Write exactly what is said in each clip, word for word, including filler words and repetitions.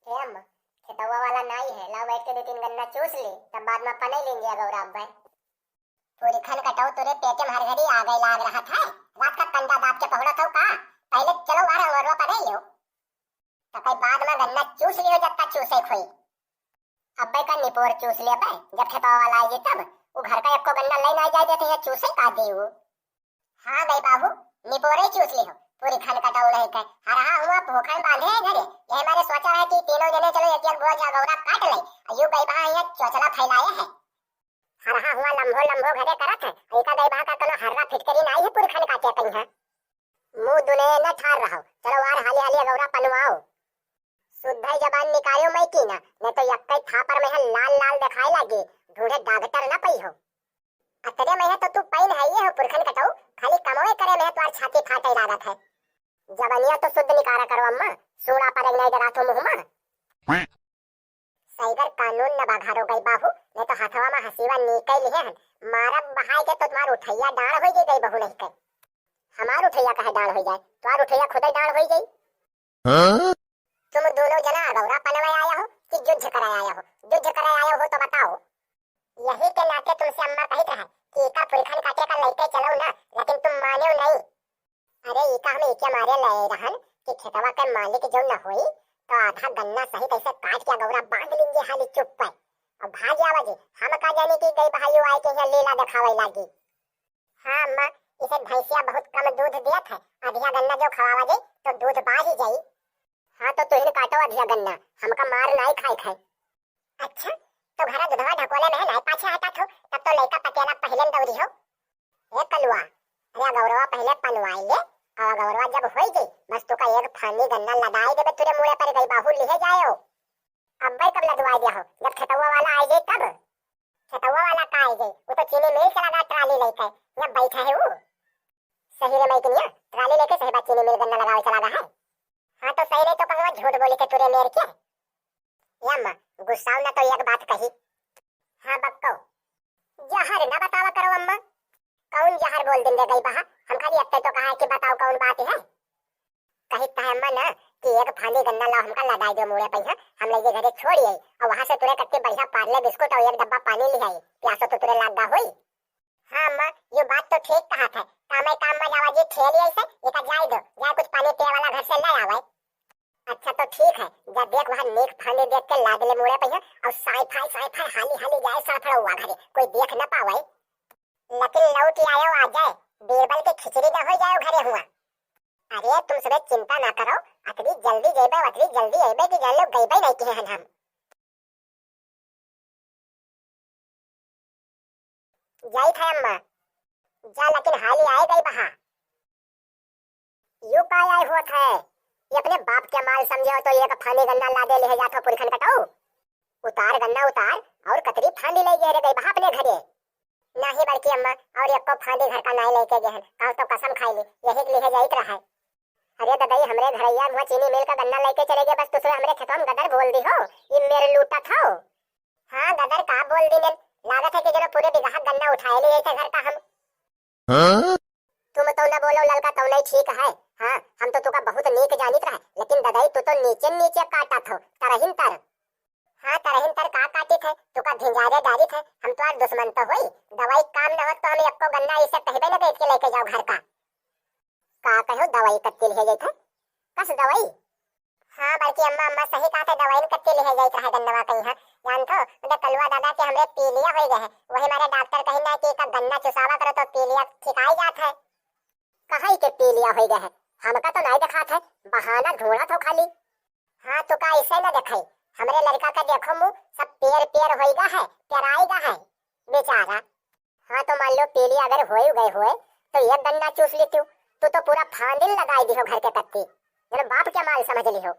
ए अम्मा, खेतवा वाला नाई है, लाओ बैठ के दो तीन गन्ना चूस ले, तब बाद में पनई लेंगे अगौरा अब्बे। पूरी खन कटऊ तोरे पेटे में हर घड़ी आगै लाग रहत है। रात का कंडा दाब के पहुड़त हो का? पहले चलो बाहर अंगोरवा पनई लियो। तकै बाद में गन्ना चूस लियो जब तक चूसे खोई। अब्बे का निपोर चूस लेबे, जब खेतवा वाला आइजे तब। उ घर का एको गन्ना लै ना जाए देते हैं, चूसे का देऊ। हाँ गई बाबू, निपोरे चूस लिहो, पूरी खन कटऊ नहीं के। हरहा हुआ भूखन बांधे है घरे, यही मारे सोचा है कि तीनों जने चलो एक एक बोझ अगौरा काट ले, और यू गई बहा यहाँ चोचला फैलाए है। हरहा हुआ लम्भो लम्भो घरे करत है, इका गई बहा का कोनो हर्रा फिटकरी नाई है पूरी खन काटे कहीं है। मुंह दुने न ठार रहो, चलो वार हाली हाली अगौरा पनवाओ। शुद्ध जबान निकालो मैं की ना, नहीं तो यक्कै थापर में है लाल लाल दिखाए लागे, ढूंढे डॉक्टर न पई हो। अतरे में है तो तू पैन है ये हो पुरखन कटऊ, खाली कमवे करे में है तोर छाती फाटे लागत है। जबनिया तो शुद्ध निकारा करो अम्मा, सूड़ा पर एक नहीं डरा तो मुँह में। सैगर कानून न बाघारो गई बाहू, नहीं तो हथवा में हसीवा निकल लिहे हन। मारब बहाय के तो तुम्हार उठैया डांड होई गई गई बहू नहीं के। हमार उठैया कहे डांड होई जाए, तुम्हार उठैया खुदे डांड होई गई। हाँ? तुम दोनों जना अगौरा पनवे आया हो कि जुझ करे आया हो? जुझ करे आया हो तो बताओ। यही के नाते तुमसे अम्मा कहित रहे कि इका पुरखन काटे का लइके चलो ना, लेकिन तुम माने नहीं। अरे, ई का हम एके मारे लाए रहन कि खेतवा के मालिक जो न होई, तो आधा गन्ना सही कैसे काट के अगौरा बांध लेंगे हाली चुप पर। अब भाग जावा जी, हम का जाने कि गई बहायु आए के यहाँ लीला दिखावे लागी। हाँ अम्मा, इसे भैंसिया बहुत कम दूध देत है, अधिया गन्ना जो खवावा जी, तो दूध बाढ़ ही जाई। हाँ, तो तुहिन काटो अधिया गन्ना, हमका मार नाई खाए खाए। अच्छा, तो घरा दुधवा ढकोले में है, नाई पाछे हटत हो, तब तो लइका पटेला पहिले न दौरी हो। ए कलुआ, अरे अगौरवा पहिले पनवाई ले, और अगौरवा जब होई जाई, बस तुका एक फानी गन्ना लदाई देबे, तुरे मुड़े पर गई बाहु लिहे जायो। अब्बे कब लदवाई दिया हो, जब खेतवा वाला आई जाई तब। खेतवा वाला का आई जाई, वो तो चीनी मिल चला गया ट्राली लेके, यहाँ बैठा है वो। सही रे मैकनिया, ट्राली लेके सही बात चीनी मिल गन्ना लगावे चला गया है। हाँ तो सही रही तो कहवा झूठ बोली के तुरे मेर के। या अम्मा, गुस्साओ ना तो एक बात कही। हाँ बक्को। जहर ना बतावा करो अम्मा। कौन जहर बोल दिन रे गई बहा? हम खाली अत्ते तो कहा है कि बताओ कौन बात है। कही तहे अम्मा ना कि एक फाली गन्ना लाओ हमका लदाई दो मुड़े पहिया, हम ले जे घरे छोड़ आई और वहाँ से तुरे कत्ती बढ़िया पार्ले बिस्कुट और एक डब्बा पानी ले आई, प्यासो तो तुरे लाग गा होई। हाँ अम्मा, यो बात तो ठीक कहत है। कामे काम में जावा जी ठेली ऐसे, एका जाए दो, जाए कुछ पानी पिए वाला घर से ले आवे। अच्छा तो ठीक है, जा देख वहाँ नीक फांदी देख के लाद ले मुड़े पहिया और साई फाई, साई फाई हाली हाली जाए सड़फड़ौआ घरे, कोई देख न पावे। लेकिन लौट आयो आ जाए, बीरबल के खिचड़ी न हो जाए घरे हुआ। अरे तुम सबे चिंता ना करो, अतरी जल्दी जेबे, अतरी जल्दी अइबे कि जान लो गइबे नहीं किहे हन हम। जाइत है अम्मा। जा, लेकिन हाली आए गई बहा। यू का आए होत है? ये अपने बाप के माल समझे हो तो एक फांदी गन्ना लादे ले जात हो पुरखन कटऊ। उतार गन्ना उतार, और कतरी फांदी ले गए रे गई बहा अपने घरे। नाही बड़की अम्मा, और एको फांदी घर का नाई लेके गए हैं, कहो तो कसम खाई ली, यही के लिए जाइत रहा है। अरे ददई, हमरे घरैया मुआ चीनी मिल का गन्ना लेके चले गए, बस तुसरे हमरे खेतवा में गदर बोल दी हो, ई मेर लूटत हो। हाँ गदर का बोल दी ने, लागत है कि जनो पूरे बिगहा गन्ना उठाए लिए थे घर का हम। हाँ? तुम तो न बोलो ललका, तो नहीं ठीक है। हाँ, हम तो तुका बहुत नीक जानित रहे, लेकिन ददई तू तो नीचे नीचे काटत हो, तरहिन तर। हाँ, तरहिन तर का काटित है, तुका धिंजारे डारित है, हम तोर दुश्मन तो होई, दवाई काम न होत तो हम एको गन्ना ऐसे कहबे न करित के लेके जाओ घर का। का कहो दवाई कत्ती लिहे जाइत है? कस दवाई? हाँ, बड़की अम्मा, अम्मा सही कहत है, दवाई न कत्ती लिहे जाइत रहा गन्नवा कहीं है। जानत हो, उधर कलुआ दादा के हमरे पीलिया होई गए है, वही मारे डॉक्टर कही ना कि एका गन्ना चुसावा करो तो पीलिया ठिकाई जात है। कहाई के पीलिया होई गए है, हमका तो नाई देखात है, बहाना ढूंढत हो खाली। हाँ, तो का ऐसे न देखाई, हमरे लड़का का देखो मुंह सब पेर पेर होई गा है, पेराई गा है, बेचारा। हाँ, तो मान लो पीली अगर होई गए होए, तो एक गन्ना चूस ली तू, तू तो पूरा फांदिल लगाई दी हो घर के कत्ती, जन बाप के माल समझ ली हो।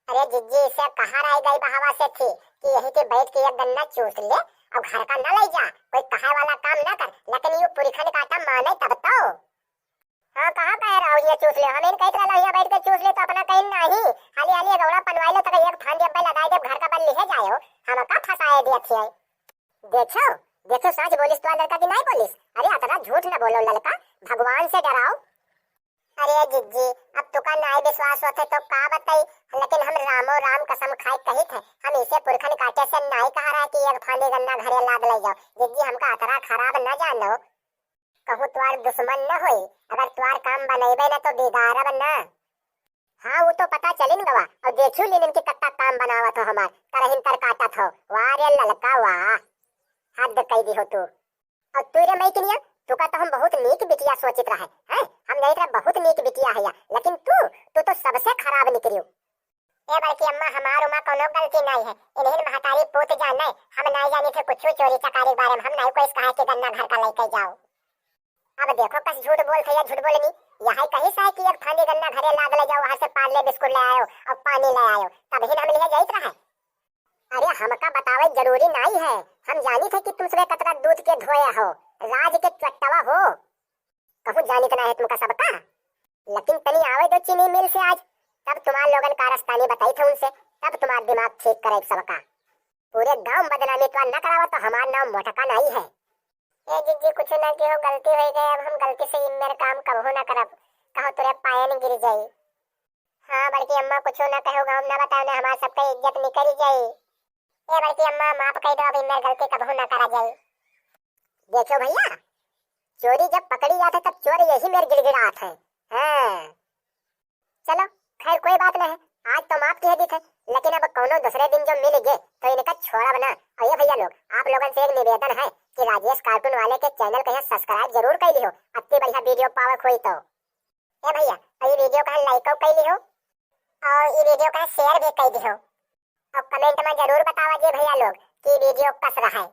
अरे जिज्जी, इसे कहाँ रह गई बहावा से थी कि यही के बैठ के एक गन्ना चूस ले और घर का न ले जा, कोई कहे वाला काम न कर, लेकिन यू पुरखन का आटा माने तब तो। हाँ, कहाँ कहे रहो ये चूस ले, हम इन कहत रहलो यहाँ बैठ के चूस ले तो अपना कहीं नहीं, हाली हाली गौड़ा पनवाई लो तक एक फांदी अब्बे लगाई दे घर का बल लिहे जायो, हम का फंसाए दिया थी। देखो, देखो, साँच बोलिस तो लड़का की नहीं बोलिस। अरे, अतना झूठ न बोलो लड़का, भगवान से डराओ। अरे जिज्जी, अब तुका नाई विश्वास होत है तो का बताई, लेकिन हम रामो राम कसम खाए कहित है, हम इसे पुरखन काटे से नाई कहा रहा कि एक फांदी गन्ना घरे लाद ले जाओ। जिज्जी, हमका अतरा खराब न जानो। कहूँ तुहार दुश्मन न होई, अगर तुहार काम बनैबे न तो बिगाड़ब न। हाँ, वो तो पता चलिन गवा, और देखियो लेनिन के कत्ता काम बनावत हो हमार, तरहिन तर काटत हो। वाह रे ललका वाह, हद कई दी हो तू। और तू रे मैकिनिया, तुका तो हम बहुत नीक बिटिया सोचित रहे हैं। हम जानित रहे बहुत नीक बिटिया है या, लेकिन तू तू तो सबसे खराब निकरियो। ए बड़की अम्मा, हमार उमा कौनो गलती नाई है, इन्हीं महतारी पूत जाने। हम नाई जानी थे कुछ चोरी चकारी के बारे में, हम नाई कोई कहा कि गन्ना घर का लेके जाओ। अब देखो कस झूठ बोलत है या झूठ बोलनी। यही कही सा कि एक फांदी गन्ना घरे लाद ले जाओ, वहां से पार्ले बिस्कुट ले आयो और पानी ले आयो, तब ही हम लिहे जाइत रहे। अरे हमका बतावे जरूरी नाई है, हम जानी थे कि तुम सबे कतरा दूध के धोया हो, राज के चट्टवा हो। कहूँ जानित ना है तुमका सबका, लेकिन तनी आवे दो चीनी मिल से आज, तब तुम्हार लोगन का रस्तानी बताई थे उनसे, तब तुम्हार दिमाग ठीक करे सबका। पूरे गांव में बदनामी तो न करावा तो हमार नाम मोटका नाई है। ए जिज्जी, कुछ ना किहो, गलती हो गई, अब हम गलती से इन्नर काम कबहू ना करब। कहो तुरे पायन गिर जाई। हाँ बड़की अम्मा, कुछ ना कहो, गांव में ना बताओ ना, हमार सबका इज्जत निकल जाई। ए बड़की अम्मा, माफ कर दो, अब इन्नर गलती कबहू ना करा जाई। देखो भैया, चोरी जब पकड़ी जात है तब चोर यही मेर गिड़गिड़ात है। हाँ। चलो, खैर कोई बात नहीं, आज तो माफ कह दी थे, लेकिन अब कौनो दूसरे दिन जो मिल गए तो इनका छोड़ब ना। और ये भैया लोग, आप लोगन से एक निवेदन है कि राजेश कार्टून वाले के चैनल को यहाँ सब्सक्राइब जरूर कर लिहो, अति बढ़िया वीडियो पावक होई तो। ए भैया, और ये वीडियो का लाइक कर लिहो और ये वीडियो का शेयर भी कर दिहो और कमेंट में जरूर बतावा जे भैया लोग कि वीडियो कस रहा है।